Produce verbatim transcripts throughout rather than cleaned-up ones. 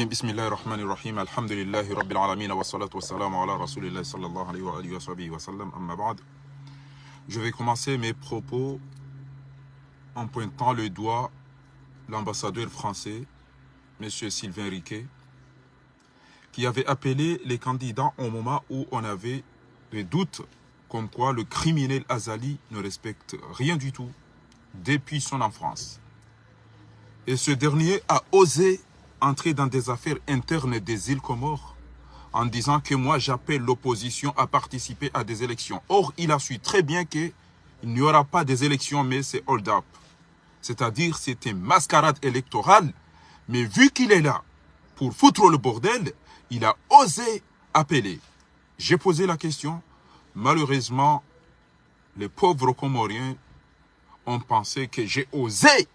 بسم الله الرحمن الرحيم. الحمد لله رب العالمين، والصلاة والسلام على رسول الله صلى الله عليه وآله وصحبه وسلم. أما بعد. Je vais commencer mes propos en pointant le doigt l'ambassadeur français, monsieur Sylvain Riquet, qui avait appelé les candidats au moment où on avait des doutes comme quoi le criminel Azali ne respecte rien du tout depuis son enfance. Et ce dernier a osé entrer dans des affaires internes des îles Comores en disant que moi j'appelle l'opposition à participer à des élections. Or, il a su très bien que il n'y aura pas des élections, mais c'est hold-up. C'est-à-dire, c'est une mascarade électorale, mais vu qu'il est là pour foutre le bordel, il a osé appeler. J'ai posé la question. Malheureusement, les pauvres Comoriens ont pensé que j'ai osé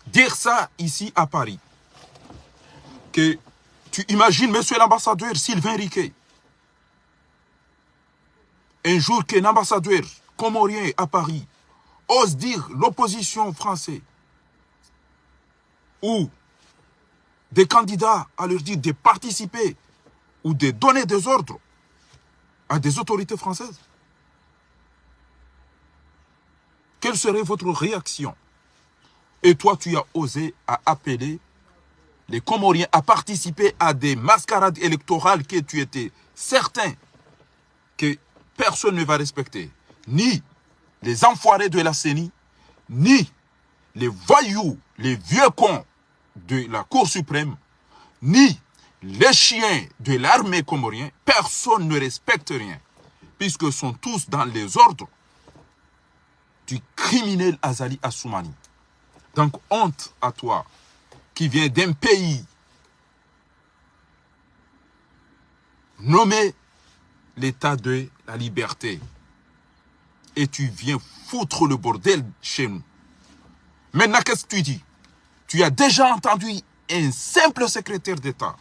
dire ça ici à Paris. Que tu imagines, monsieur l'ambassadeur Sylvain Riquet, un jour qu'un ambassadeur comorien à Paris ose dire l'opposition française ou des candidats à leur dire de participer ou de donner des ordres à des autorités françaises. Quelle serait votre réaction ? Et toi, tu as osé à appeler les Comoriens à participer à des mascarades électorales que tu étais certain que personne ne va respecter, ni les enfoirés de la C E N I, ni les voyous, les vieux cons de la Cour suprême, ni les chiens de l'armée comorienne, personne ne respecte rien, puisque sont tous dans les ordres du criminel Azali Assoumani. Donc, honte à toi, qui vient d'un pays nommé l'État de la liberté. Et tu viens foutre le bordel chez nous. Maintenant, qu'est-ce que tu dis ? Tu as déjà entendu un simple secrétaire d'État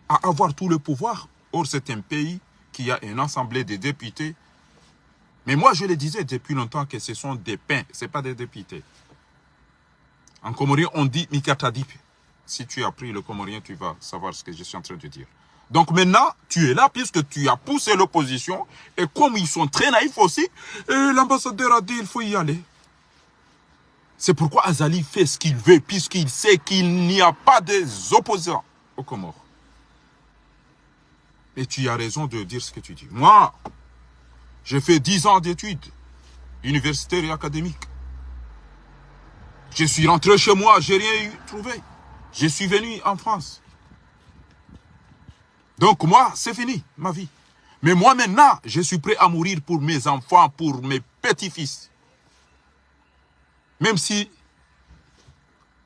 à avoir tout le pouvoir. Or, c'est un pays qui a une assemblée de députés. Mais moi, je le disais depuis longtemps que ce sont des pins, c'est pas des députés. En comorien, on dit mikatadipe. Si tu as appris le comorien, tu vas savoir ce que je suis en train de dire. Donc maintenant, tu es là puisque tu as poussé l'opposition. Et comme ils sont très naïfs aussi, euh, l'ambassadeur a dit il faut y aller. C'est pourquoi Azali fait ce qu'il veut, puisqu'il sait qu'il n'y a pas des opposants aux Comores. Et tu as raison de dire ce que tu dis. Moi, j'ai fait dix ans d'études universitaires et académiques. Je suis rentré chez moi, j'ai rien eu, trouvé. Je suis venu en France. Donc moi, c'est fini, ma vie. Mais moi maintenant, je suis prêt à mourir pour mes enfants, pour mes petits-fils. Même si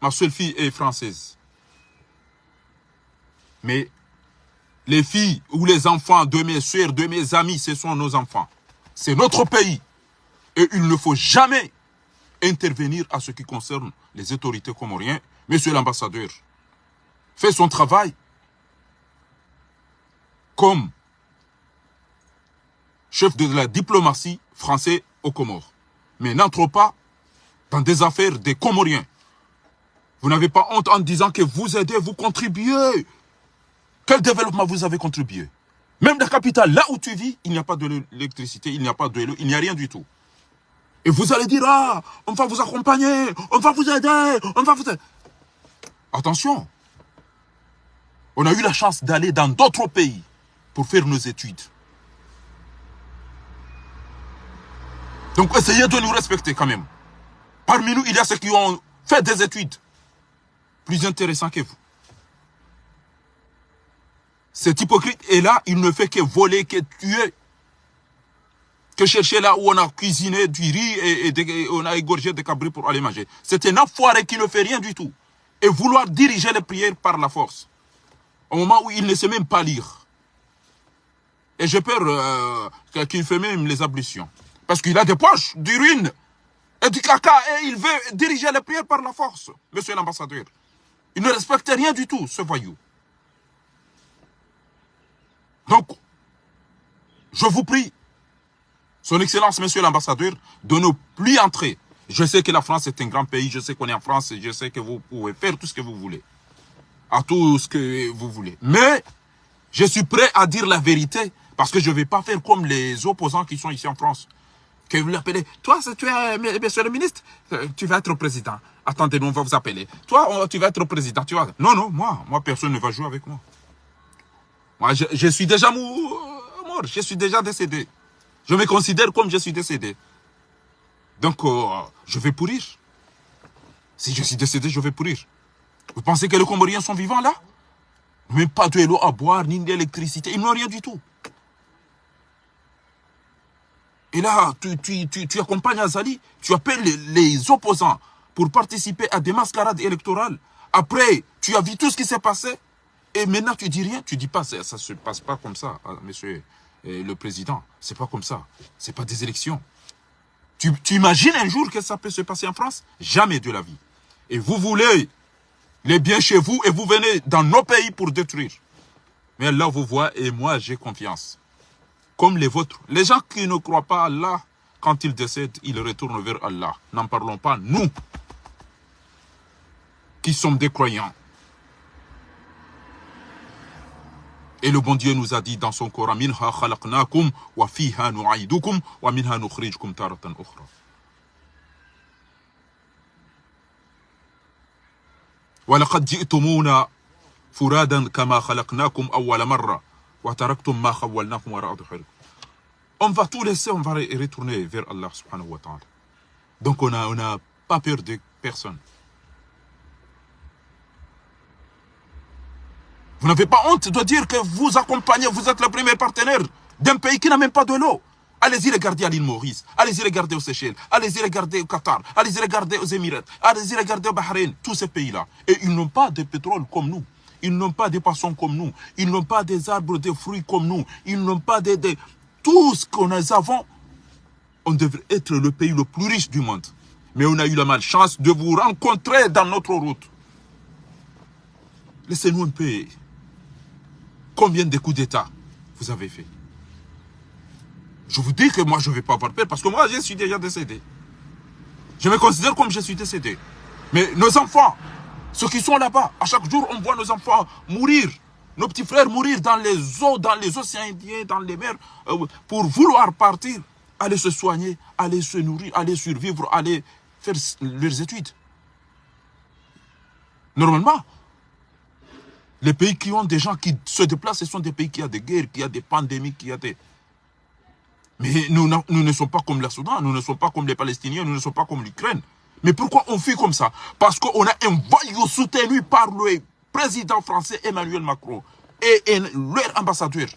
ma seule fille est française. Mais les filles ou les enfants de mes sœurs, de mes amis, ce sont nos enfants. C'est notre pays. Et il ne faut jamais intervenir à ce qui concerne les autorités comoriennes. Monsieur l'ambassadeur, fait son travail comme chef de la diplomatie française aux Comores. Mais n'entre pas dans des affaires des Comoriens. Vous n'avez pas honte en disant que vous aidez, vous contribuez. Quel développement vous avez contribué ? Même la capitale, là où tu vis, il n'y a pas de l'électricité, il n'y a pas de l'eau, il n'y a rien du tout. Et vous allez dire, ah, on va vous accompagner, on va vous aider, on va vous aider. Attention, on a eu la chance d'aller dans d'autres pays pour faire nos études. Donc essayez de nous respecter quand même. Parmi nous, il y a ceux qui ont fait des études plus intéressantes que vous. Cet hypocrite est là, il ne fait que voler, que tuer, que chercher là où on a cuisiné du riz et, et des- et on a égorgé des cabrits pour aller manger. C'est un enfoiré qui ne fait rien du tout. Et vouloir diriger les prières par la force, au moment où il ne sait même pas lire. Et j'ai peur euh, que- qu'il fait même les ablutions. Parce qu'il a des poches d'urine et du caca et il veut diriger les prières par la force, monsieur l'ambassadeur. Il ne respecte rien du tout, ce voyou. Donc, je vous prie, Son Excellence, Monsieur l'ambassadeur, de ne plus entrer. Je sais que la France est un grand pays, je sais qu'on est en France, je sais que vous pouvez faire tout ce que vous voulez. à tout ce que vous voulez. Mais je suis prêt à dire la vérité parce que je ne vais pas faire comme les opposants qui sont ici en France. Que vous l'appelez, toi, c'est, tu es, monsieur le ministre, euh, tu vas être président. Attendez, nous, on va vous appeler. Toi, on- tu vas être président. Tu vas... Non, non, moi, moi, personne ne va jouer avec moi. Moi, je, je suis déjà mou- mort, je suis déjà décédé. Je me considère comme je suis décédé. Donc, euh, je vais pourrir. Si je suis décédé, je vais pourrir. Vous pensez que les Comoriens sont vivants là ? Même pas de l'eau à boire, ni d'électricité. Ils n'ont rien du tout. Et là, tu, tu, tu, tu accompagnes Azali, tu appelles les, les opposants pour participer à des mascarades électorales. Après, tu as vu tout ce qui s'est passé. Et maintenant, tu dis rien. Tu dis pas, ça ne se passe pas comme ça, hein, monsieur euh, le président. C'est pas comme ça. C'est pas des élections. Tu, tu imagines un jour que ça peut se passer en France ? Jamais de la vie. Et vous voulez les biens chez vous et vous venez dans nos pays pour détruire. Mais Allah vous voit et moi, j'ai confiance. Comme les vôtres. Les gens qui ne croient pas à Allah, quand ils décèdent, ils retournent vers Allah. N'en parlons pas, nous, qui sommes des croyants. Et le bon Dieu nous a dit dans son Coran, منها خلقناكم وفيها نعيدكم ومنها نخرجكم تارة أخرى. ولقد جئتمونا فرادا كما خلقناكم أول مرة وتركتم ما خولناكم وراء ظهوركم. On va tout laisser, on va re- retourner vers Allah subhanahu wa ta'ala. Donc on a, on a pas peur de personne. Vous n'avez pas honte de dire que vous accompagnez, vous êtes le premier partenaire d'un pays qui n'a même pas de l'eau. Allez-y regarder à l'île Maurice, allez-y regarder aux Seychelles, allez-y regarder au Qatar, allez-y regarder aux Émirats, allez-y regarder au Bahreïn, tous ces pays-là. Et ils n'ont pas de pétrole comme nous. Ils n'ont pas de poissons comme nous. Ils n'ont pas des arbres, des fruits comme nous. Ils n'ont pas de, de... Tout ce que nous avons, on devrait être le pays le plus riche du monde. Mais on a eu la malchance de vous rencontrer dans notre route. Laissez-nous un peu. Combien de coups d'État vous avez fait ? Je vous dis que moi, je ne vais pas avoir peur parce que moi, je suis déjà décédé. Je me considère comme je suis décédé. Mais nos enfants, ceux qui sont là-bas, à chaque jour, on voit nos enfants mourir, nos petits frères mourir dans les eaux, dans les océans Indiens, dans les mers, euh, pour vouloir partir, aller se soigner, aller se nourrir, aller survivre, aller faire s- leurs études. Normalement, les pays qui ont des gens qui se déplacent, ce sont des pays qui a des guerres, qui a des pandémies, qui a des... Mais nous, n'a- nous ne sommes pas comme la Soudan, nous ne sommes pas comme les Palestiniens, nous ne sommes pas comme l'Ukraine. Mais pourquoi on fuit comme ça ? Parce qu'on a un voyou soutenu par le président français Emmanuel Macron et, et leur ambassadeur.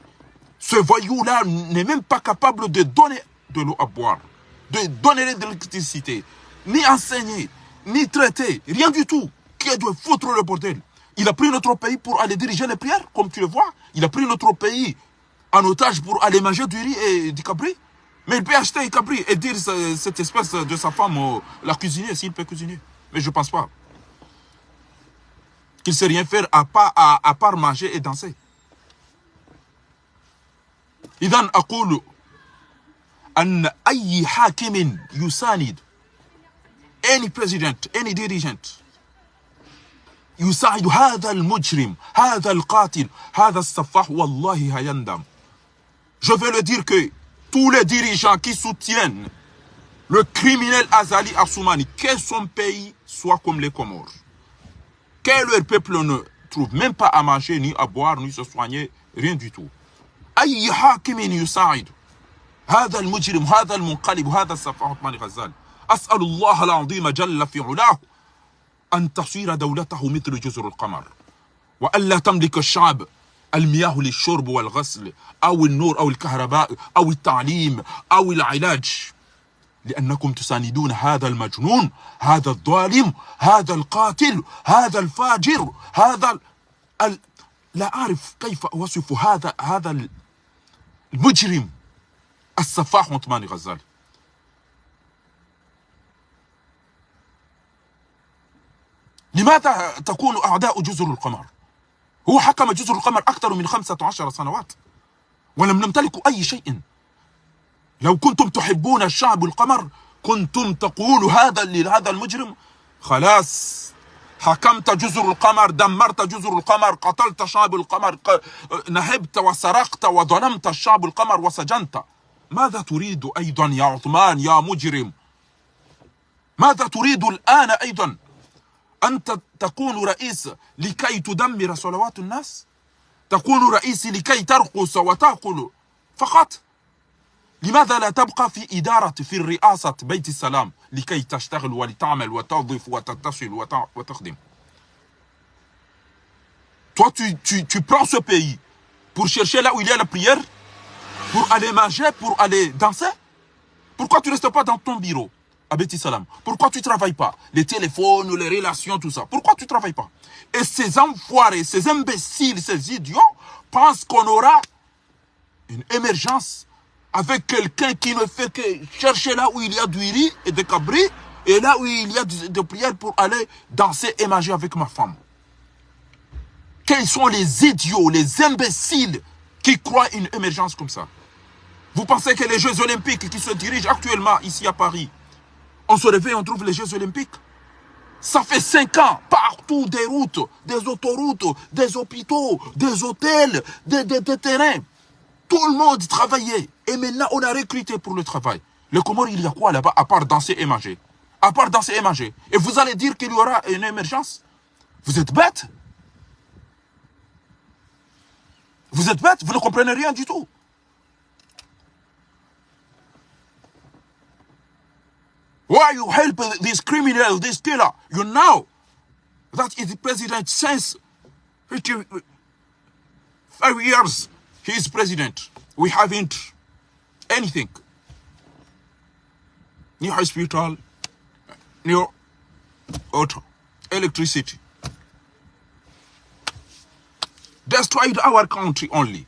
Ce voyou-là n'est même pas capable de donner de l'eau à boire, de donner de l'électricité, ni enseigner, ni traiter, rien du tout. Qui doit foutre le bordel ? Il a pris notre pays pour aller diriger les prières, comme tu le vois. Il a pris notre pays en otage pour aller manger du riz et du cabri. Mais il peut acheter un cabri et dire ce- cette espèce de sa femme, euh, la cuisiner, s'il peut cuisiner. Mais je pense pas qu'il sait rien faire à part, à, à part manger et danser. إذن أقول أن أي حاكم يساند any president, any dirigent يساعد هذا المجرم، هذا القاتل، هذا السفاح، والله هيندم. Je veux le dire que tous les dirigeants qui soutiennent le criminel Azali Assoumani, que son pays soit comme les Comores, que leur peuple ne trouve même pas à manger, ni à boire, ni se soigner, rien du tout. أي حاكم يساعد هذا المجرم، هذا المنقلب، هذا السفاح عثمان غزال. أسأل الله العظيم جل في علاه أن تصير دولته مثل جزر القمر، وألا تملك الشعب المياه للشرب والغسل، أو النور، أو الكهرباء، أو التعليم، أو العلاج. لأنكم تساندون هذا المجنون، هذا الظالم، هذا القاتل، هذا الفاجر، هذا ال-، ال-، لا أعرف كيف أوصف هذا، هذا ال-، المجرم، السفاح عثمان غزال. لماذا تكون أعداء جزر القمر؟ هو حكم جزر القمر أكثر من خمسة عشر سنوات. ولم نمتلك أي شيء. لو كنتم تحبون الشعب القمر، كنتم تقول هذا لهذا المجرم: خلاص، حكمت جزر القمر، دمرت جزر القمر، قتلت شعب القمر، ق-، نهبت وسرقت وظلمت شعب القمر وسجنت. ماذا تريد أيضا يا عثمان يا مجرم؟ ماذا تريد الآن أيضا؟ أنت تكون رئيس لكي تدمر صلوات الناس؟ تكون رئيس لكي ترقص وتأكل فقط؟ لماذا لا تبقى في إدارة، في الرئاسة بيت السلام لكي تشتغل ولتعمل وتوظف وتتصل وت-، وتخدم؟ Toi, tu, tu, tu prends ce pays pour chercher là où il y a la prière, pour aller manger, pour aller danser. Pourquoi tu restes pas dans ton bureau à Beit Salam? Pourquoi tu travailles pas? Les téléphones, les relations, tout ça. Pourquoi tu travailles pas? Et ces enfoirés, ces imbéciles, ces idiots pensent qu'on aura une émergence avec quelqu'un qui ne fait que chercher là où il y a du riz et des cabris et là où il y a du- de prières pour aller danser et manger avec ma femme. Quels sont les idiots, les imbéciles qui croient une émergence comme ça? Vous pensez que les Jeux Olympiques qui se dirigent actuellement ici à Paris, on se réveille, on trouve les Jeux Olympiques? Ça fait cinq ans, partout des routes, des autoroutes, des hôpitaux, des hôtels, des, des, des terrains. Tout le monde travaillait. Et maintenant, on a recruté pour le travail. Les Comores, il y a quoi là-bas à part danser et manger? À part danser et manger. Et vous allez dire qu'il y aura une émergence? Vous êtes bêtes. Vous êtes bêtes, vous ne comprenez rien du tout. Why you help this criminal, this killer? You know that is the president since fifty, five years. He is president. We haven't anything. New hospital, new auto, electricity. Destroyed our country only.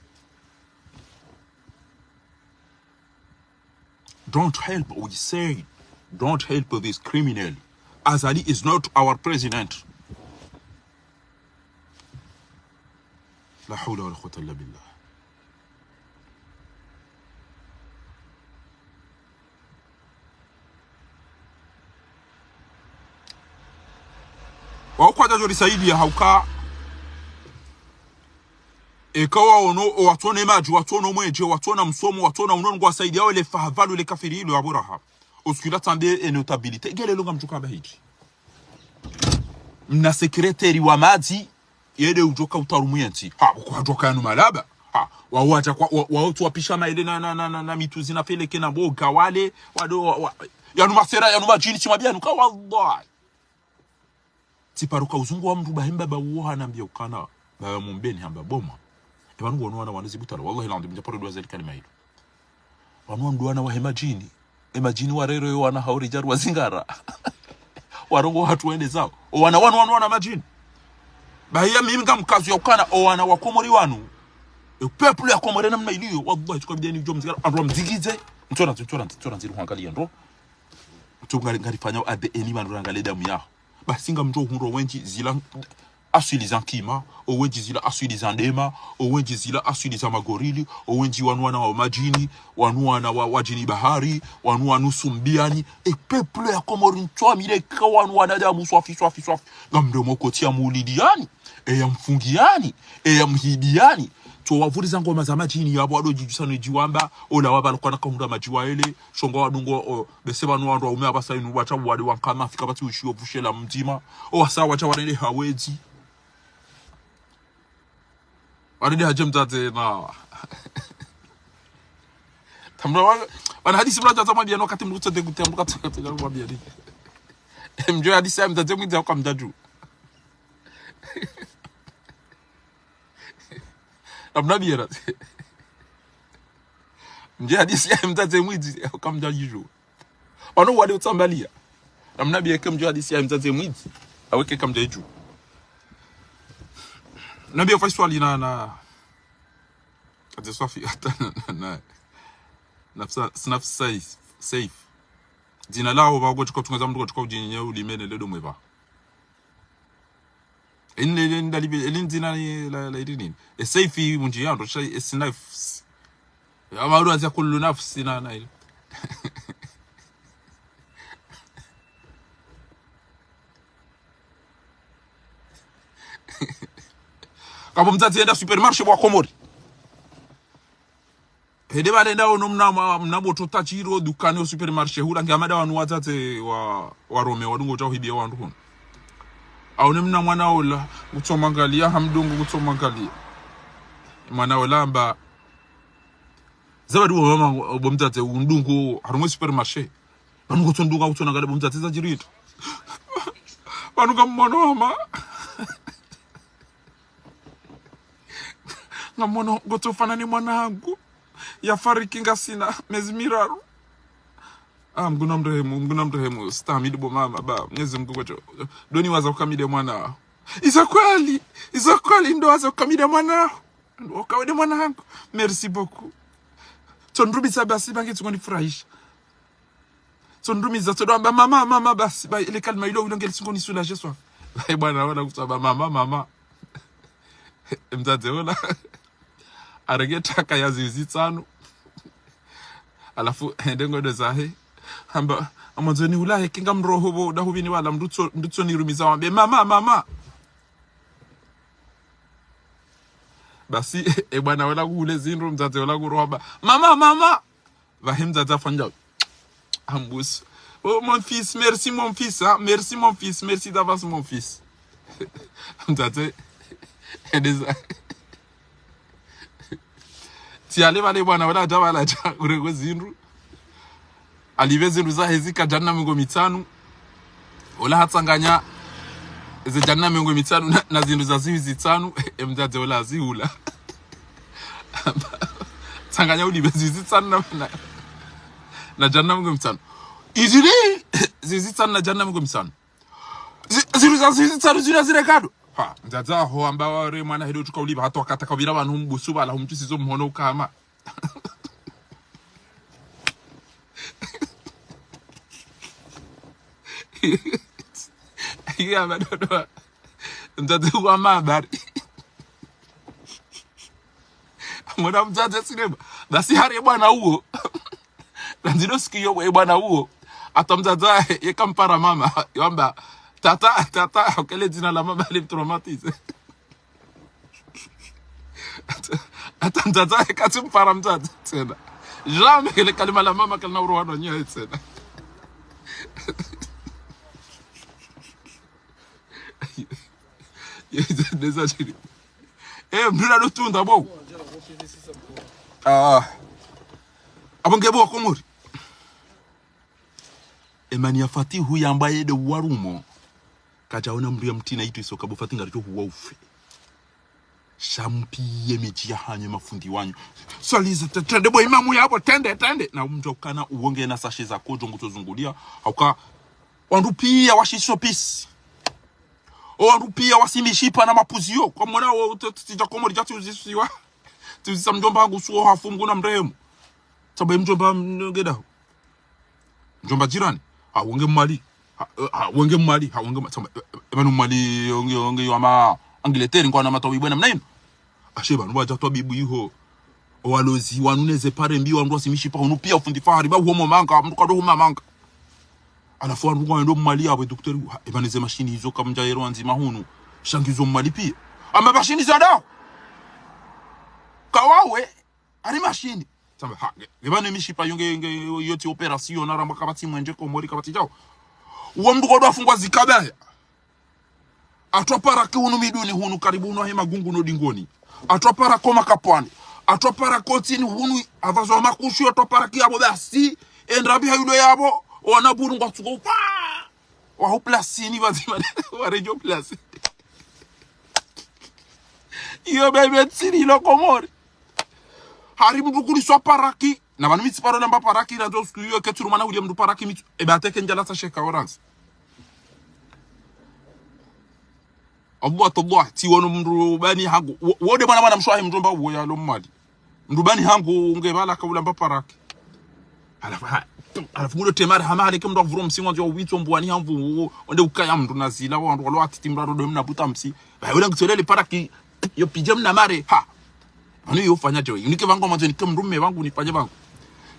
Don't help, we say, don't help this criminal. Azali is not our president. لا حول ولا قوة إلا بالله. Wao kwadjadjo risaidia hauka. Eka waono, o watsona emadji, watsona omwenje, watsona msomo, watsona unono ngwasaidiao le fahavalu le kafiri ilo Abu Lahab. Oskula tambe e notabilité. Gelelo ngamdjuka bahidi. Mna sekreteri wa madji, yede udjoka utarumu yentsi. Ha, kwadjoka yanu malaba. Ha, wa wadja kwa, wa, wa otu wapisha maele na, na, na, na, na mitsuzi na feleke na boga wale, wado, wa, wa, yanu masera, yanu madjini, tsimwambia yanu ka, wallahi. Tsiparuka uzungu wa mndru bahi mbaba uwo hanambia ukana, baba Mumbeni hamba bo mwana. E pvanu wanu wana wana zibutala, wallahi l'adhwim, ndjaparo dua zeli kalima hilo. Wanu wandru wana wahe madjini. E madjini warero yo wana hauri djaru wazingara. Warongoa hatru wende zao. O wana wanu wanu wana madjini. Bahi ya mimi ngamkazu ya ukana, o wana wa Komori wanu. E peuple ya Komori namna iliyo, wallahi, tsuka bideni ujo mzingara, andro mzigize. Ntsona, ntsona, ntsona nziru hwangalia ndro. Tsu ngari, ngarifanya ade eni wandru rangalie damu yaho. Basi ngamdjo hundro wendji zila aswili za nkima, o wendji zila aswili za ndema, o wendji zila aswili za magorili, o wendji wanu wana wa madjini, wanu wana wa, wa djini bahari, wanu wanu sumbiani, e peuple ya Komori ntswamile ka wanu wanadamu swafi, swafi, swafi. Ngamdjo mokotsi ya mulidiani, e ya mfungiani, e ya mhidiani. Tso wavuriza ngoma za madjini yabo wado djidjusa no djiwamba, ola wabalo kwana kahundra madji wa ele, shongo wadungo, o, bese pvanu wandru waume apvasa inu watsha wade wankama fika pvatsi ushiyo pvushela mdzima. O wasa watsha warende hawedzi. Warende hadje mdzadze na. Tamra wa, wana hadisi mla djadza mwambia no wakati mlukutso de kutia mlukutso de kutia mwambia ni. Mdjo hadisi ya mdzadze mwidzi hauka mdjadju. Namna biera. Mdjo hadisi ya mdzadze mwidzi, hauka mdjadju. Wanu wale utsambalia. Namna bieka mdjo hadisi ya mdzadze mwidzi. Aweke kamdjadju. Nabi ya faiswali na, na. Ate swafi hata na, na, na. Nafsa, nafsa safe, safe. Dzina lawo pvako tsuka tunga za mndru tsuka udjinye ulimene ledo mwepva. Ini le, le, ndalibe, eli ndzina ni la, la, ili nini? E safe mundji ya ndo, sha, e sinafs. Ya maru azia kullu nafsi na, na ili. Kapvo mdzadze yenda supermarché bo wa Komori. Hende pvale ndao no mna, mna, mna boto tajiri o dukani o supermarché hula nge amada wanu wadzadze wa, wa Rome wadungo dja uhibia wandru hunu. Aone mna mwana ola, kutsomwangalia, hamdungu kutsomwangalia. Mwana ola amba, zabadi bo mama, bo mdzadze, undungu, harumwa supermarché. Pvanu kutsondunga, kutsonangalia, bo mdzadze zadjiri ndro. Pvanu ngammono mama. Ngammono, ngotsofanana ne mwana hangu. Yafariki ngasina mezi miraru. Ah, Mngu namrehemu, Mngu namrehemu, stahamili bo mama, ba, Mwenyezi Mngu kwacho. Ndo niwaza ukamile mwana. Izo kweli, izo kweli ndo waza ukamile mwana. Ndo ukawe nde mwana hangu. Merci beaucoup. Tsonirumidza basi ba nge tsingonifurahisha. Tsonirumidza, tsodo amba mama, mama, basi, ba, ile kalima ilo, ilo ngeli tsingonisuladje swafi. Ba, bwana, wala kutsamba mama, mama. Mdzadze ola. Harenge taka ya ziwi zitsanu. Halafu, hende ngodo zahe. Hamba, amwandzo nihulahe, kinga mroho bo, dahupvini wala, mdru tso, mdru tsonirumiza wambe, mama, mama. Basi, e bwana ola kuhule zindru, mdzadze ola kurohamba, mama, mama. Pvahe mdzadze afanya. Hambusu. Oh, mon fils, merci, mon fils, hein. Merci, mon fils, merci d'avance, mon fils. Mdzadze, endeza. Tsi ale pvale bwana, wala adja, wala adja, urenge zindru. Alipve zindru zahe zika djana na mengo mitsanu. Ola hatsanganya ze djana na mengo mitsanu na, na zindru za ziwi zitsanu, e mdzadze ola hazihula. Tsanganya ulipve ziwi zitsanu na, na, na djana na mengo mitsanu. Izili, ziwi zitsanu na djana na mengo mitsanu. Zi-, zindru za ziwi zitsanu zila zile kado. Ha, mdzadze aho amba ware mwana hedo tuka ulipva hata wakata kabila pvanu humbusu pvala humtsusizo mhono ukama. Iya, madodo. Mdzadze kwa mabari. Mwana mdzadze sinema. Basi hari bwana uwo. Nandzino sikiyo we bwana uwo. Hata mdzadze yeka mpara mama. Yamba, tata, tata, ukele dzina la mama limtraumatise. Hata, hata mdzadze yeka tsimpara mdzadze tsena. Jamais kele kalima la mama kalina uroha no nyaye tsena. Ndeza chini. Eh, mdru na lutunda bo. Ah. Abo nge bo wa Komori. Emani ya Fatihu yamba yede warumo. Kadjaona mdru ya mtina itu isoka bo Fati ngaridjo huwa ufe. Sha mpiye midji ya hanyu mafundi wanyu. Swaliza te-, tende bo imamu yabo, tende, tende. Na umdjo kana uwo nge na sashe za kodjo nguto zungulia. Hauka, wandru piya washisho pisi. O wandru piya wasi mishipa na mapuziyo. Kwa mwana wo, te-, te-, tsidja Komori dja tuzisiwa. Tuzisa mdjomba hangu suo hafu Mngu namrehemu. Tsamba mdjomba mnonge daho. Mdjomba jirani. Ha, wonge Mmwali. Ha, eh, ha, wonge Mmwali. Ha, wonge Mma-, tsamba, eh, eh, pvanu Mmwali, wonge, wonge yo ama Angleterre, ngwana matwabibu na mnainu. Ashe pvanu wadja twabibu iho. O walozi, wanu neze pare mbi, wandru wasi mishipa, hunu piya fundi Fahari, ba uhomo manga, mdru kado huma manga. Halafu wandru ngwendo Mmwali yapvo, e dokteri, ha, epvanu ze mashini izo kamdja yero wandzima hunu. Sha ngizo Mmwali piya. Ama mashini za daho. Kawawe, hari mashini. Tsamba, ha, nge, nge pvanu mishipa yo nge, nge, yo tsi opération, na ramba kapvatsi mwendje Komori kapvatsi djao. Uwo mdru kodo afungwa zikabaya. Atwa paraki hunu Miduni hunu karibu hunu ahe Magungu no Dingoni. Atwa paraki o Makapwani. Atwa paraki o Tsini hunu avazo wa makushu atwa paraki yapvo basi. Endra mbi hayulo yapvo. Wana buru ngwa tsuko. Wa! Wa hu plasini pvadzima. Wa redjo plasi. Iyo bebe tsini ilo Komori. Hari mdru kuliswa paraki. Na pvanu mi tsiparo namba paraki na ndo siku iyo ketsuruma na hulia mdru paraki mitsu. Eba ateke ndjala sa sheka orange. Abu Abdullah, tsi wono mdru bani hangu. Wo-, wode mwana mwana mshe wahe mdjomba uwo yalo Mmwali. Mdru bani hangu nge pvala kaulamba paraki. Halafu, ha, halafu ngudo temari hama haleke mdru avuro msingo nzio witso mbuwani hamvu, wo, onde ukaya mdru na zila, wandru walo atiti mdru ado mna buta msi. Ba, yule ngitsolele paraki, yo pidje mna mare, ha. Pvanu yo fanya djewe. Unike pvangu mwandzo nike mdrume pvangu nifanye pvangu.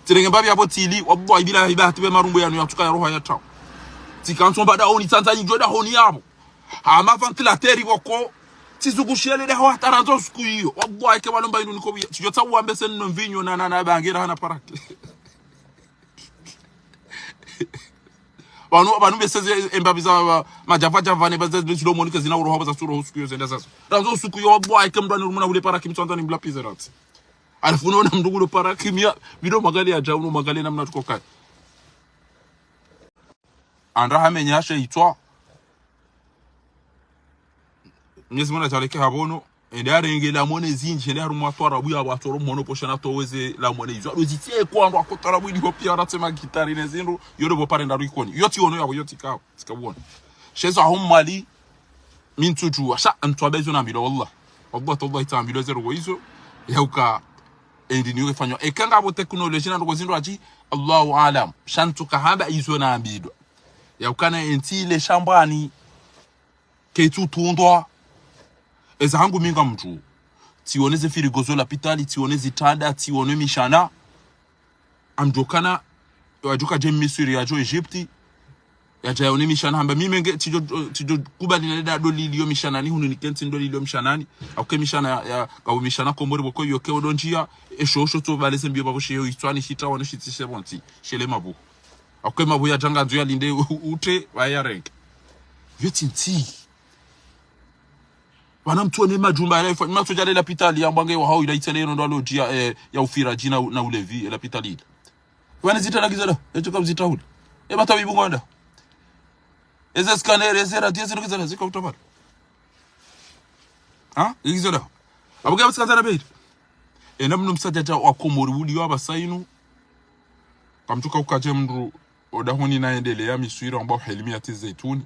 Tsirenge mbapvi yapvo tsili, wallahi billahi ba hatibe marumbo yanu yatsuka ya roha ya tawo. Tsikantso mba dahoni, tsandza nidjo dahoni yapvo. Hama ventilateur pvoko. Tsizukushiya lele hawa hata randzi usiku iyo. Wallahi, ke walomba inu niko biya. Tsidjo tsa uwambe se nno mvinyo na, na, na bange na hana paraki. Pvanu, pvanu bese ze embabi za, ma, madjava djava ne baze zilo monike zina uroha baza suro usiku iyo zenda zazo. Randzi usiku iyo, wallahi, ke mndru anirumuna hule paraki mtsandza ni mbula pize ratsi. Halafu unaona mndru kulo paraki miya, bilo magali ya djau, no magali namna tuko kaya. Andra hamenyashe itswa. Mwenyezi Mungu atareke habono. Ende arenge la mone zindji, ende harumwa twarabu ya watsoro mhono posha na toweze la mone izo. Ado zitie kwa ndo ako twarabu ili ho piya ratse magitari ne zindru, yo ndo bo pare ndaru ikoni. Yo tsi ono yabo, yo tsi kawo, tsi kawo. Sheza ho Mwali, mi ntsutsu, asha, ntsu abezo na mbilo, wallah. Wallah, tallahi, tsa mbilo zero go izo, yauka, endi niyo ifanywa. Eka ngapvo teknoloji na ndrongo zindru atsi, Allahu aalam. Sha ntsu kahamba izo na mbilo. Yauka na entsi ile shambani, ketsu tundwa. Eza hangu mi ngamdjo. Tsione ze firigo zo lapitali, tsione zitranda, tsione mishana. Amdjo kana, wadjo kadje Misri, yadjo Egypte, yadja yaone mishana, hamba mi menge, tsidjo, tsidjo kubali na leda ndo lilio mishanani, hunu nikentsi ndo lilio mishanani, auke mishana ya, ya, kawu mishana Komori boko yoke odo ndjia, esho, osho tso baleze mbio babo sheyo itswani shita wano shitsi shebontsi, shele mabu. Auke mabu ya djanga ndzo ya linde, u-, u-, ute, waya renge. Yo tsi ntsi. Pvana mtsuone majumba yale ifa, mna tsoja le lapitali ya mbange wa hau ila itsele yeno ndo alo djia, eh, ya ufira djina u-, na ulevi, eh, lapitali ila. Pvana zita lagiza da, ya tsoka uzita hule. E bata wibu ngonda. Eze scanner, eze radio, eze lagiza da, zika utapara. Ha? Lagiza da. Abuke abusikanza na beiri. E namna msadjadja wa Komori uliyo apvasa inu. Kamtsuka ukadje mndru, odahoni na endele ya miswira amba uhelimi ya tsi zeituni.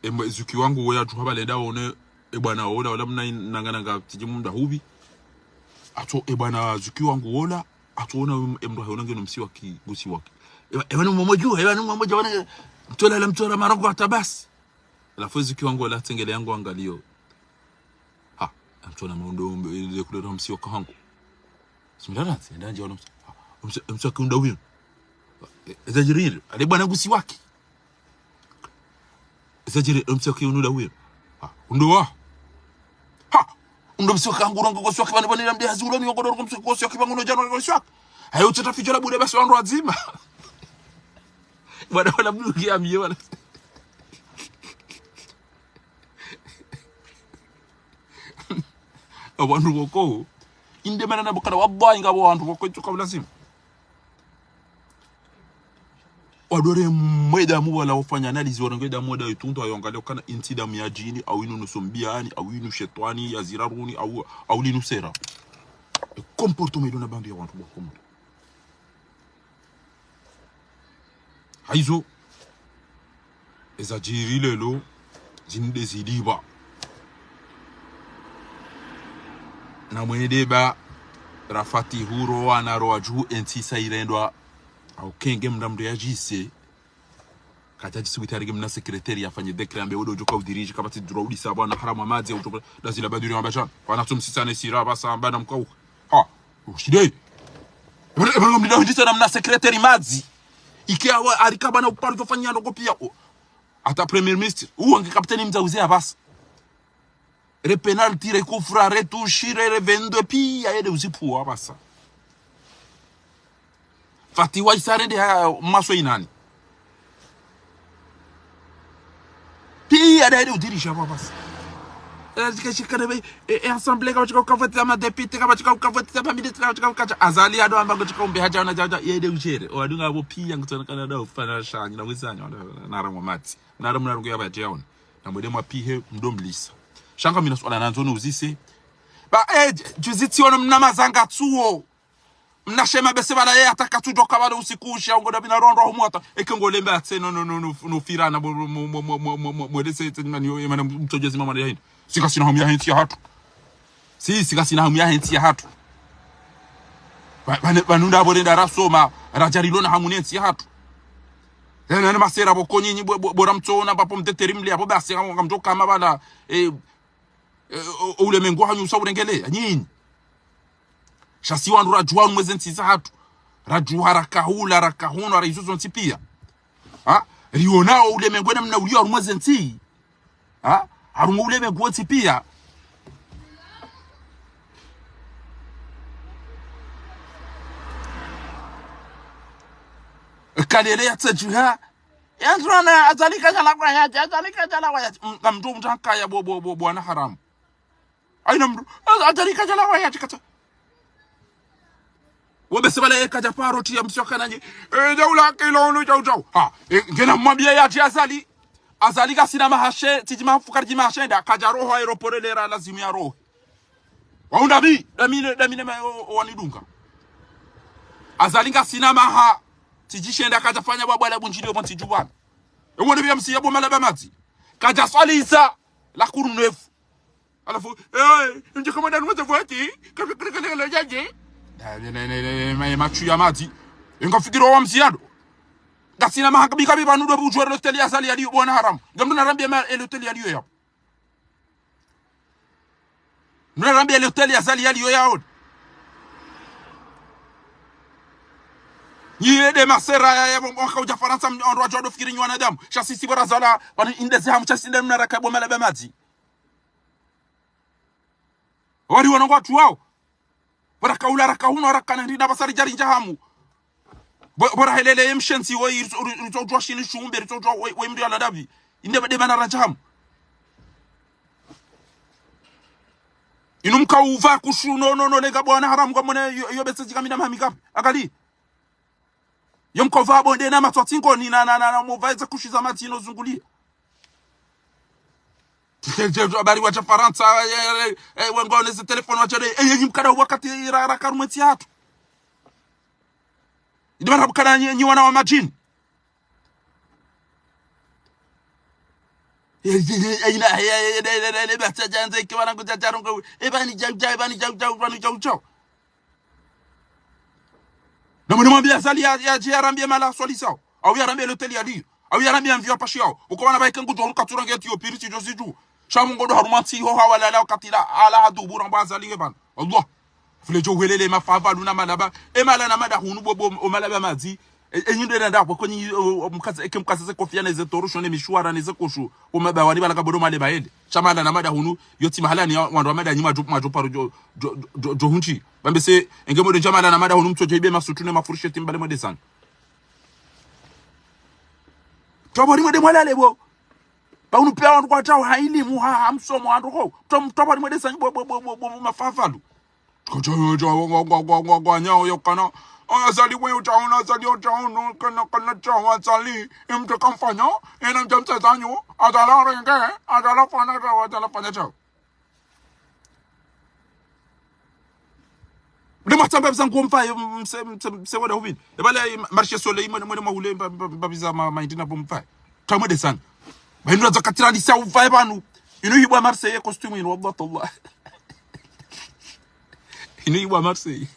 Emwe zuki wangu woya djuha pvale nda one, ebwana wola, wola mna nanga nanga tsidji munda hubi. Atso ebwana zuki wangu wola, atso ona em-, emndru hayona ngeno msiwaki, gusiwaki. Eba, eba ni mmoja, eba ni mmoja, wana, mtola la mtola marangu hata basi. Halafu zuki wangu wola tsengele yangu angaliyo. Ha, amtsola maundo, ile kule msiwaki hangu. Simdara, tsenda nje wana msi-, ha, msi-, msiwaki unda wino. E, ezadjiriri, ale bwana gusiwaki. Ezadjiriri, msiwaki unda wino. Ha, undo wa. Ha, undo msiwaki hangu rangu gusiwaki, bani, bani, namde hazi ulo ni wangu ndo msiwaki, gusiwaki, bangu no djano gusiwaki. Hayo tseta fidjo la bure basi wandru wadzima. Bwana, wala mdru kia miye, wala. Awandru woko. Inde mana na bukala, wallahi ngapvo wandru woko itsuka ulazima. Wadore mwe damu wala ufanya analyse, warenge damu wada itundu, ayongale ukana intsi damu ya djini, au inu nusu mbiani, au inu shetwani, ya ziraruni, au, au linu sera. E comportement ilo na bandu ya wandru woko mwe. Haizo, ezadjiri lelo, zinde zilipva. Na mwende ba, rafati huro wana rowa dju entsi sa irendwa, au kenge mndra mndru ya djise, kata djisi wita rege mna secrétaire ya fanye décret ambe wodo djoka udirige, kapvatsi djura udisa bwana haramu amadzi, ya udjoka, dazila baduri mabashana. Wana tsumsisane sira, basa, bana mkau. Ha, ushide. Ebana, ebana, mdida hundisa na mna secrétaire madzi. Ike awa, arika bana uparu tofanya ndoko piya. O. Ata premier ministre. Uwa nge capitaine mdza uze apvasa. Re penalty, re coup franc, re touche, re, re vingt-deux piya, yede uzipvuwa apvasa. Fatiwa isarende ha maso inani. Piya da yede udirige apvasa. E, zika shikana be, e, e, assemblée kama tshika ukavoti za madéputé, kama tshika ukavoti za maministre, kama tshika ukacha. Azali ado amba ngo tshika umbe haja na jaja, yede ujere. O, adunga abo piya ngo tsana kana da ufana shanyi, na wizanyo, na, na rango matsi. Na rango, na rango ya ba jaona. Na mwede mwa pihe, mdo mlisa. Shanga mina swala nandzo ni uzise. Ba, e, juzi tsi ono mna mazanga tsuo. Mna shema bese bala ye ataka tu doka bala usiku usha, ungo da bina rondo humu ata. Eke ngo lembe atse no, no, no, no, no firana, mo, mo, mo, mwelese, tse, nani, yo, emana mtsodjezi mama ya hini. Sika sina hamu ya hentsi ya hatru. Si, sika sina hamu ya hentsi ya hatru. Ba, ba, ba nunda abo renda rasoma, radjarilona hamu ne ntsi ya hatru. Ena, ena masera bo konyinyi, bo, bo, bora mtsona, ba pomteteri mle, abo basi, ngamdjo kama bala, e, e, o, o ulemengu hanyu usa urengele, nyinyi. Sha si wandru radjuha harumwa ze ntsi za hatru. Radjuha rakahula, rakahunwa, raizo zontsi piya. Ha? Rionao ulemengu ena mna ulio harumwa ze ntsi. Ha? Harumwa ule mguu wontsi pia. Kalele ya tsajuha. Ya ntrona, Azali kadjalawa yatsi, Azali kadjalawa yatsi. Mm, ngamdjo mtsankaya bo, bo, bo, bwana haramu. Haina mndru, Azali kadjalawa yatsi kata. Wabese bala ye kadja paroti ya msio kananyi. E, daula kilo unu jau jau. Ha, e, ngena mwambia yatsi Azali. Azali ngasina maha she, tsidji mafukari dji maha shenda, kadja roho aéroport lera lazimu ya roho. Waunda bi, damine, damine ma, o, o, wanidunga. Azali ngasina maha, tsidji shenda kadja fanya bwabwa la bundjili yo mwa ntsi djuwana. E wone bia msiya bo malaba madzi. Kadja swaliza, la kuru nefu. Halafu, eh, ndje kama danu mwenye voti, kaka, kaka, kaka, kaka, jaje. Da, ne, ne, ne, ne, ne, ma, matsu ya madzi. Inga fikiri wa msiya do. Ngasina maha kabi, kabi, pvanu do bu djuwa l'hôtel ya Azali yaliyo, bwana haramu. Ngamdjo na rambia ma, e l'hôtel yaliyo ya. Mna rambia l'hôtel ya Azali yaliyo yaone. Nyi ye de masera ya, ya, mwaka udja Farantsa, mna, ondro wadjo do fikiri nyi wanadamu. Sha sisi bora zala, pvanu inde ze hamu, sha sisi nde mna raka bo malaba madzi. Wari wana ngwatsu wao. Bora kaula raka hunu, raka na ndina basari djari ndja hamu. Bo, bora helele ye mshenzi wo, ritso, ritso, ritso djuwa shini shumbe, ritso djuwa we, we mndru ya ladabi. Inde bade bana randja hamu. Inu mkauva kushu, no, no, no, lenga bwana haramu kwa mwone yo, yo bese djika mina mami kapi. Angali. Yo mkauva bonde na matso tsingo ni na, na, na, na, muva eze kushu za madzi no zungulia. Habari wadja Farantsa, eh, eh, eh, wengwa oneze telefoni wadja de, eh, eh, mkada wakati ra, ra karumwe ntsi hatru. Inde bana bukana nyi, nyi wana wa madjini. Eh, eh, eh, eh, ina, eh, eh, eh, eh, eh, eh, basa djanze, ke wana kudja djarongo, eh, bani jau jau, eh, bani jau jau, eh, bani jau jau. Na mwene mwambia Azali ya, ya, ya rambia mala swalisao. Au ya rambia l'hôtel yaliyo. Au ya rambia mvi wa pashi yao. Uko wana baike ngudjo hunu katsura nge Ethiopie, tsidjo zidju. Sha Mungu ndo harumwa ntsi ho hawalala wakati la, ala hadu bura mba Azali nge pvanu. Allah. Fule djo uhelele mafava luna malaba. E mala na mada hunu bo, bo, o malaba madzi. E, e nyindo ena ndapvo kwenye, o, o, mkaze, eke mkaze ze kofia neze torosho ne mishwara neze kosho. O mabawani bala kabodo male baende. Sha mala na mada hunu, yo tsi mahala ni ya, wandru wa mada nyi madjo, madjo paro djo, djo, djo, djo huntsi. Bambe se, enge mwende ndja mala na mada hunu mtsodje ibe masutu ne mafurisheti mbale mwende sanyu. Twabwa ni mwende mwalale bo. Ba unu pia wandru kwatsao ha ilimu, ha, ha msomo, wandru ho. Twab-, twabwa ni mwende sanyu bo, bo, bo, bo, bo, mafafalu. Ngwa, ngwa, ngwa, ngwa, ngwa, nyao yo kana. Azali we utaona, Azali utaona, kana, kana tsao Azali. Imtso kamfanya, ina mtso mtsezanyo. Azala renge, azala fanya tsao, azala fanya tsao. Nde mwatsamba bizangu mfa, mse, mse, mse wada hubini. Ebale, marché soleil, mwene, mwene mwahule, mba, mba, mba, biza ma, ma, indina bo mfa. Tamwe de sanyu. Ba inu za katira lisa uva e pvanu. Inu hibwa Marseille costume inu, wallah, tallah. Inu hibwa Marseille.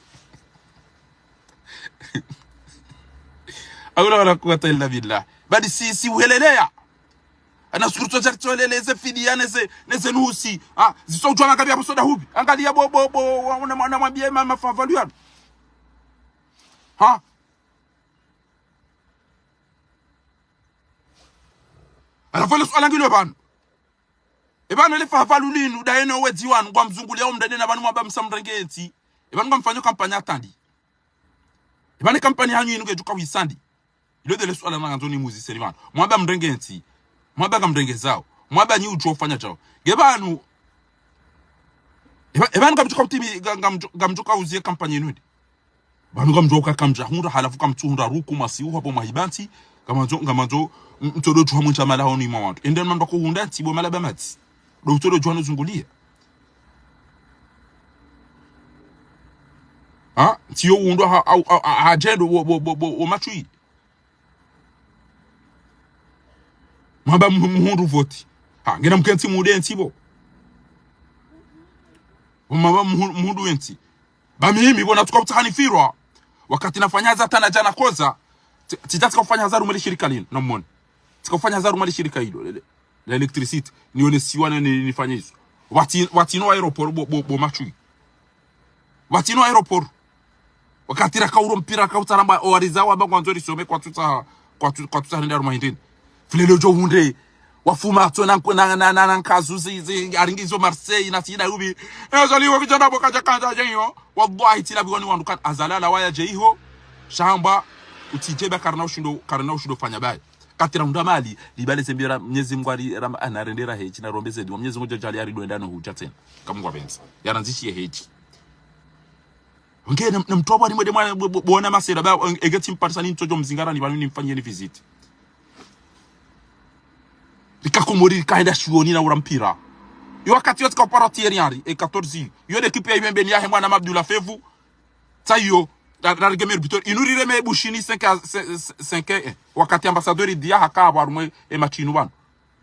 Hawla wala quwwata illa billah. Badi si, si uheleleya. Ana sukuru tso tsa tso lele ze fidiya neze, neze nusi. Ha, zitso udjuwa makabi ya bo soda hubi. Angalia bo, bo, bo, wa, na, na mwambie ma, mafavalu yanu. Ha? Halafu le suala ngilo pvanu. E pvanu le favalu linu, daye no wedzi wanu, ngwamzunguliya o mdrende na pvanu mwamba msamrenge ntsi. E pvanu ngwamfanyo kampani atandi. E pvanu kampani hanyu inu ngedjuka wisandi. Ilo de le suala nangandzo nimuzise ni pvanu. Mwamba mrenge ntsi. Mwamba ngamrenge zao. Mwamba nyi udjo ufanya djao. Nge pvanu. E pva-, e pvanu ngamdjuka utimi, nga-, ngamdju-, ngamdjuka uziye kampani inu ndi. Pvanu ngamdjuka kamdja hundra, halafu kamtsu hundra ruku masihu hapvo mwahiba ntsi, ngamandzo, ngamandzo, m-, mtsodo djuha mwintsha mala honi mwa wandru. Ende mnandro ko hundra ntsi bo malaba madzi. Do mtsodo djuha no zunguliya. Ha? Ntsi yo hundra ha, ha, ha, ha, ha djendo wo, wo, wo, wo, wo matswi. Mwamba mhu-, mhundru voti. Ha, ngena mkentsi mude ntsi bo. Mwamba mhu-, mhundru entsi. Ba mimi bo natsuka utsaha nifirwa. Wakati nafanya hazi hata na djana koza. Tsi-, tsitsa tsika ufanya hazi harumwa le shirika linu, namwone. Tsika ufanya hazi harumwa le shirika ilo, le, le, le électricité. Nione siwana ni, nifanye izo. Watsi-, watsino aéroport bo, bo, bo matswi. Watsino aéroport. Wakati raka uro mpira raka utsaramba owariza wamba ngwandzo risome kwatsu tsa, kwatsu, kwatsu tsa nenda harumwa hindrini. Filele udjo hundre. Wafuma tso na nko-, na, na, na, na nkazu zi, zi, aringizo Marseille, na sina ubi. Ezo liwo kidjana bo kadja kandza dje iyo. Wallahi, tsi labi wani wandru kan azalala waya dje iho. Shamba, utsidje ba karina ushindo, karina ushindo fanya baye. Katira unda mali, libale zembi ra Mnyezi Mungu ari, ra, ana rendera hechi, na rombe zedi, wa Mnyezi Mungu djadjali ari dwenda no hudja tsena. Ka Mungu apvendza. Yarandzishiye hechi. Nge na, na mtru wa bwani mwede mwana, bo-, bo-, bona masera, ba, enge tsimparisani mtsodjo mzingara ni pvanu nimfanyeni visite. Lika Komori, lika henda shioni na ura mpira. Yo wakati yo tsika upara Thierry Henry, e quatorze. Yo l'équipe ya Ibembe ni yahe mwana Abdullah Fevu. Tsa yo, ra, ra rege meilleur buteur. Inu rireme Bushini cinq à, cinq, cinq, eh. Wakati ambassadeur Dia haka apvo harumwa e match inu pvanu.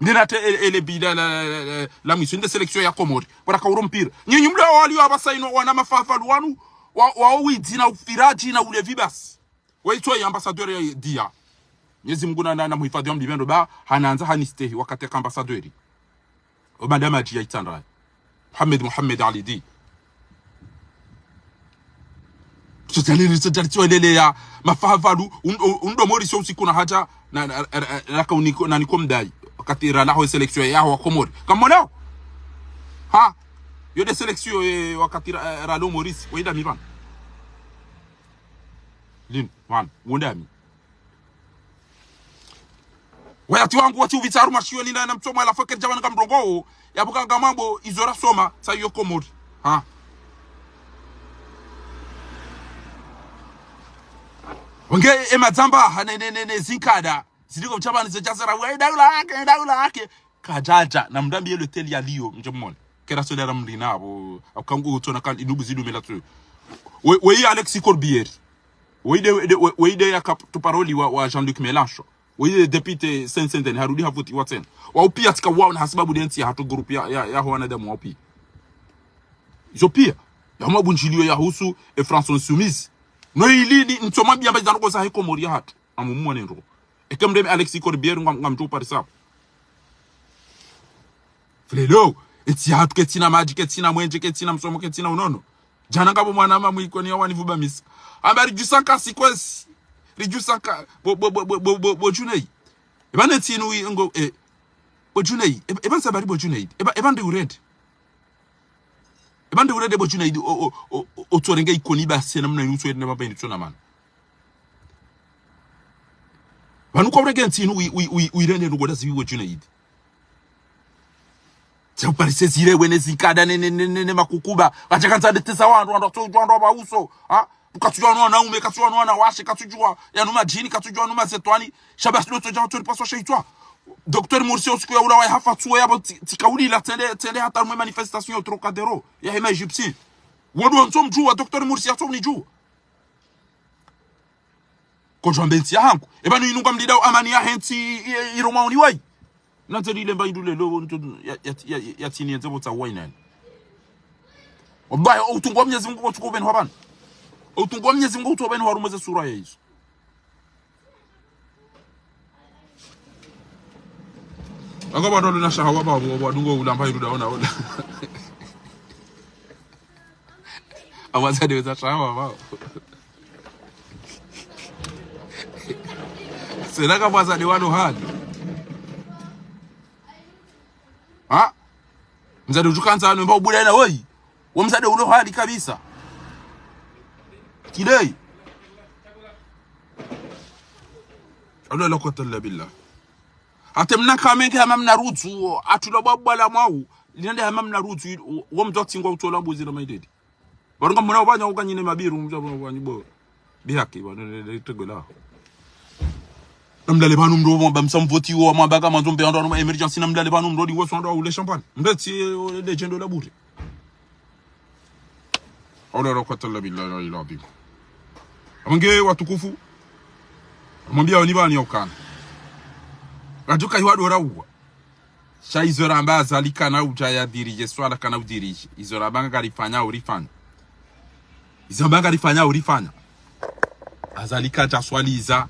Ndina te ele, ele bi la, la, la, la, la mwiso, nde sélection ya Komori. Pvwa raka uro mpira. Nyinyi mle wali wa pvasa inu wana mafafa luwanu, wa, wa uwidzi na ufiradji na ulevi basi. Waitwa ya ambassadeur ya Dia. Mnyezi Mungu na, na, na muhifadhi wa mlipvendo ba, hanandza hanistehi wakati ka ambassadeur. O madame Adji ya Itsandraya. Mohamed, Mohamed Ali Di. Sotali, sotali, tso lele ya mafafa lu, un, un, undo Maurice usiku na hadja, na, na, na, na, na, ka uniko, na niko mdai. Wakati ra laho sélection yaho wa Komori. Kamonao? Ha? Yo nde sélection, eh, wakati ra, ra lo Maurice. Wenda mi pvanu. Linu, pvanu. Wenda mi. Wayati wangu watsi uvitsa harumwa shioni na, na mtsomo ala fakiri djamani ka mrongo wo. Yapvo ka ngamambo izo rasoma, sa iyo Komori. Ha. Wenge e madzamba, ha, ne, ne, ne, ne, zinkada. Ziliko djamani ze djazara, we, daula yake, daula yake. Kadjadja, na mndrambi ye l'hôtel ya Lyon, mdje mone. Kera so dara mlina, apvo, apvo kangu utsona kan, inubu zidu mela tu. We, we, Alexis Corbière. Weye nde, nde, we, weye nde yaka porte-parole wa, wa Jean-Luc Mélenchon. Weye nde député Seine-Saint-Denis, harudi havuti wa tsena. Wao pia tsika wao na hasibabu nde ntsi ya hatru groupe ya, ya, ya wanadamu wao pia. Izo pia. Ya mabundjilio ya husu e France Insoumise. No ili ni ntsoma biamba zanu ko za he Komori ya hatru. Amu mwane ndro. Eke mndeme Alexis Corbière ngam, ngamdjo parisa. Frelo, entsi ya hatru ketsina madji, ketsina mwenje, ketsina msomo, ketsina unono. Djana ngapvo mwana mama mwikoni ya wani vubamisa. Amba ridjusa nkasi kwezi. Ridjusa nka-, bo, bo, bo Djunei. Eba ne ntsi inu i-, ngo, eh, bo Djunei. Eba, eba nsabari bo Djunei. Eba, eba nde urende. Eba nde urende bo Djunei. O, o, o, o, o tsorenge ikoni basi na mna inu tsorende mamba inu tsona mana. Pvanu kwa urenge ntsi inu wi, wi, wi, wirende nugoda zivi bo Djunei. Tsa uparise zire wene zinkada ne, ne, ne, ne, ne makukuba. Kadjakandza ndeteza wandru, wandru, wandru, wandru, wandru wa uso. Ha? Katsudjuwa wanu wanaume, katsudjuwa wanu wanawashe, katsudjuwa yanu madjini, katsudjuwa yanu mazetwani. Shabasi lotso dja tsori paswa shaitwa. Docteur Mursi usiku ya ula wa hafa tsuwe yapvo tsi, tsikaulila tsende, tsende hata mwe manifestation yo Trocadéro. Ya hema Égyptien. Wandru wandzo mdjuwa, Docteur Mursi yatso mnidjuwa. Kodjwambe ntsi ya hangu. Eba nu inunga mlidao amani ya hentsi i, i, iroma oni wai. Nantse lile mba indule lo, nto, ya, ya, ya, ya tsini yenze botsa wai nani. Wallahi, o utungu wa Mnyezi Mungu kotsuko benu hapvanu. O utungu wa Mnyezi Mungu kotsuko benu harumwa ze sura ya izo. Anga bado luna shahawa ba, bo, bo, dungo ulamba iruda ona, ona. Awazade weza shahawa ba. Sena ka wazade wanu hali. Ha? Mzade udjukandza anu mba ubuda ina woyi. Wa mzade ulo hali kabisa. Kilei. Hawla wala quwwata illa billah. Ate mna kamenge hama mna rutsu, atula bwabwa la mwau, linande hama mna rutsu, wo mdru atsingwa utola mbuzi na maidedi. Warunga mna ubanya ukanyine mabiru, mdru ubanya bo. Bihaki, bwana, ne, ne, tegola. Na mlale pvanu mdru, mwamba msa mvoti wo, mwamba kama ndzo mbe ando, ando, emergency, na mlale pvanu mdru, di weso ando, ule champagne. Mbetsi, eh, le djendo la bure. Hawla wala quwwata illa billahi al-aliyyil adhim. Amange watukufu. Mwambia wani bani ya ukana. Raduka hiwa dora uwa. Sha izo ramba Azali kana udja ya dirije, swala kana udirije. Izo ramba ngarifanya urifanya. Izo ramba ngarifanya urifanya. Azali kadja swaliza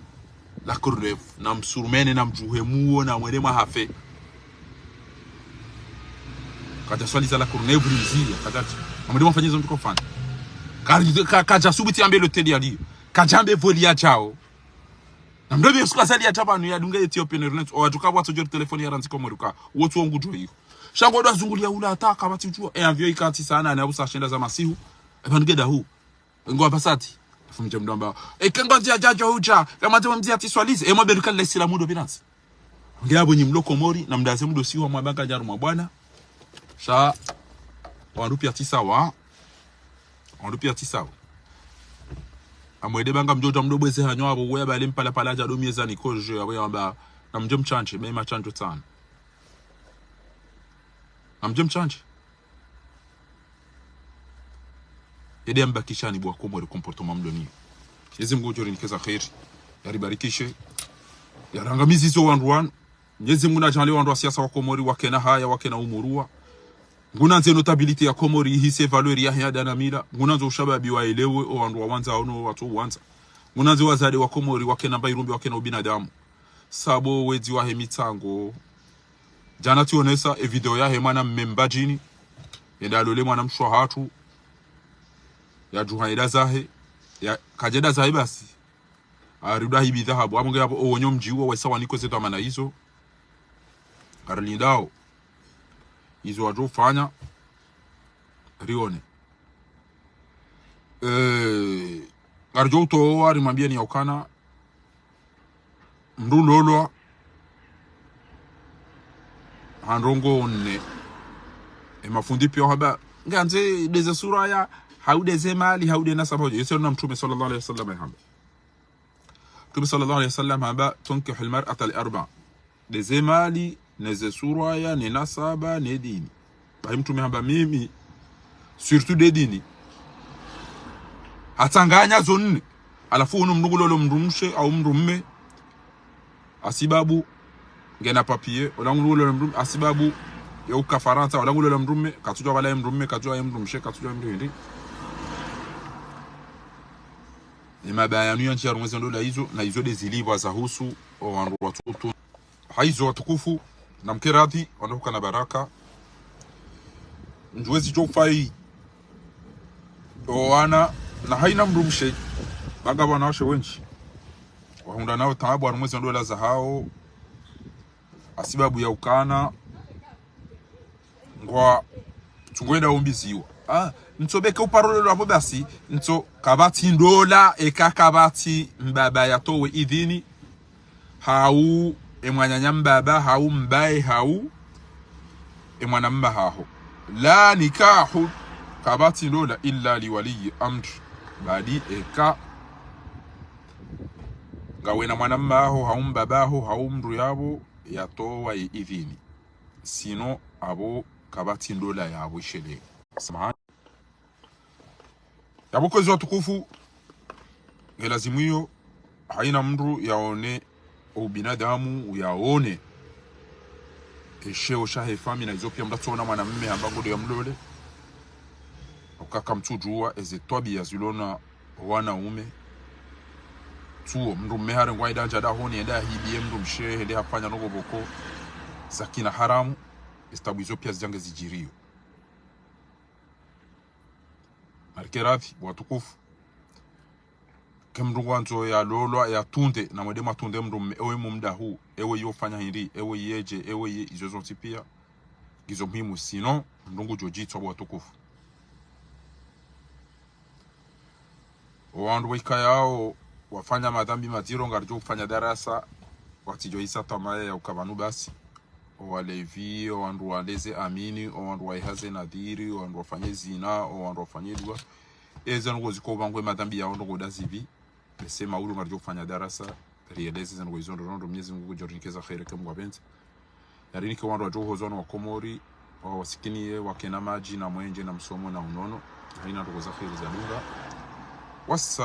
La Courneuve, na msurumene, na mdjuhe muo, na mwende mwahafe. Kadja swaliza La Courneuve rimziya, kadja, na mwende mwafanye zo mdru kofanya. Ka-, ka-, kadja subuti ambe l'hôtel ya Lyon. Kadja ambe vol ya djao. Na mndru pvo siku Azali yatsaha pvanu yadunga Ethiopian Airlines, o wandru kapvwatso djori telefoni ya randzi Komori ka, wotsu wongu djo iyo. Sha ngodjo wazunguliya ula hata kapvatsi udjuwa, e avion ikantsi sana, ne abusa shenda za masihu, e pvanu ngeda hu. Ngo apvasati. Afu mdje mdru amba, e kangwa ndzia djadjo hudja, kama ndzia mdzia tiswalize, e mwabeluka lesi la mudo binansi. Nge apvo nyi mlo Komori, na mdaze mudo siwa mwabanga djaru mwa bwana. Sha, wandru piya tsi sawa. Wandru piya tsi sawa. Amwede banga mdjodja mdo bweze hanyo apvo, weya bale mpala pala dja do mieza ni koje, apvo yamba, na mdje mtsandje, be matsandjo tsana. Na mdje mtsandje. Ede yambakishani bo wa Komori comportement mlo niyo. Mnyezi Mungu ngudjo rinikeza kheri. Yaribarikishe. Yarangamizize wandru wanu. Mnyezi Mungu nadjaanlie wandru wa siasa wa Komori wakena haya, wakena umuruwa. Ngunandze notabilité ya Komori ihise valeur yahe ya dana mila. Ngunandze ushababi waelewe o wandru wawandza ono watso uwandza. Ngunandze wazade wa Komori wakena mbairumbi, wakena ubinadamu. Sabo wedzi wahe mitsango. Djana tsionesa e video yahe mwana mme Mbadjini. Yende yalole mwana mshe wahatru. Yadjuha eda zahe. Ya, kadjeda zahe basi. Aridwa hibi dhahabu. Apvo nge apvo owonyo mdji uwo wesa waniko ze dhwamana izo. Ngarilindao. Izo wadjo ufanya. Rione. Eh, ngaridjo utowa rimwambiyeni ya ukana. Mndru lolwa. Ha ndrongoo nne. E mafundi piya hamba. Ngandze deze suraya. Hau deze mali, hau de nasaba. Yese na Mtrume swallallahu alayhi wa sallam hamba. Mtrume swallallahu alayhi wa sallam hamba, تنكح المرأة لأربع. Deze mali, neze suraya, ne nasaba, ne dini. Bahi Mtrume hamba mimi, surtout de dini. Hatsanganya zo nne. Halafu unu mndru ngulolo mndru mshe, au mndru mme. Hasibabu, ngena papier, ola ngulolo mndru mme, hasibabu, ya uka Farantsa, ola ngulolo mndru mme, katsudjuwa pvala ye mndru mme, katsudjuwa ye mndru mshe, katsudjuwa ye mndru hindri. Ni mabaya yanu ya ntsi ya rumwezi ndola izo, na izo de zilipvwa zahusu, o wandru watsutu. Haizo watukufu, na mkeradhi, wandru hukana baraka. Ndjuwezi djo ufai, o wana, na haina mndru mshe, banga wanawashe wendji. Wahundra nao taabu, harumwezi ndola zahao, hasibabu ya ukana, ngwa, tsungo enda umbiziwa. Ah, ntso beke uparolelo apvo basi, ntso kapvatsi ndola, eka kapvatsi mbaba yatowe idhini, hau, e mwananya mbaba, hau mbaye, hau, e mwana mma haho. لا نكاح, kapvatsi ndola, إلا لولي أمر. Badi eka, ngawena mwana mma haho, hau mbaba haho, hau mndru yapvo, yatowa ye idhini. Sinon, apvo kapvatsi ndola yapvo ishelea. Samahani. Yapvo kwezi watukufu, nge lazimu iyo, haina mndru yaone, o ubinadamu uyaone. Esheo shahe fami na izo piya mndru atsoona mwana mme hamba ngodo ya mlole. Ukaka mtsudjuwa, eze twabiya zilona wanaume. Tsuo, mndru mme harengwa ida ndja dahoni, enda hibiye mndru mshe, hende hafanya noko pvoko. Zakina haramu, estabu izo piya zidjange zidjiriyo. Marike radhi, watukufu. Ke mndru ngwandzo yalolwa, yatunde, na mwende mwatunde mndru mme, ewe mumdahu, ewe yofanya hindri, ewe yedje, ewe ye, izo zontsi piya. Ngizo muhimu, sinon, mndru ngudjo djitswa watukufu. O wandru waikayao wafanya madhambi madziro, ngaridjo ufanya darasa, watsidjo hisa tamaya ya uka pvanu basi. O walevi, o wandru waleze amini, o wandru waihaze nadhiri, o wandru wafanye zina, o wandru wafanye dua. Eze ndrongoo ziko pvangwe madhambi yao ndrongoo ndazipvi. Bese maulu ngaridjo ufanya darasa, rieleze ze ndrongoo izo ndrondro, Mnyezi Mungu ngudjo rinikeza kheri ke Mungu apvendze. Yarinike wandru wadjo uhozwa na Wakomori, wawasikiniye, wakena madji, na mwenje, na msomo, na unono. Haina ndrongoo za kheri zadunga. Wassalam.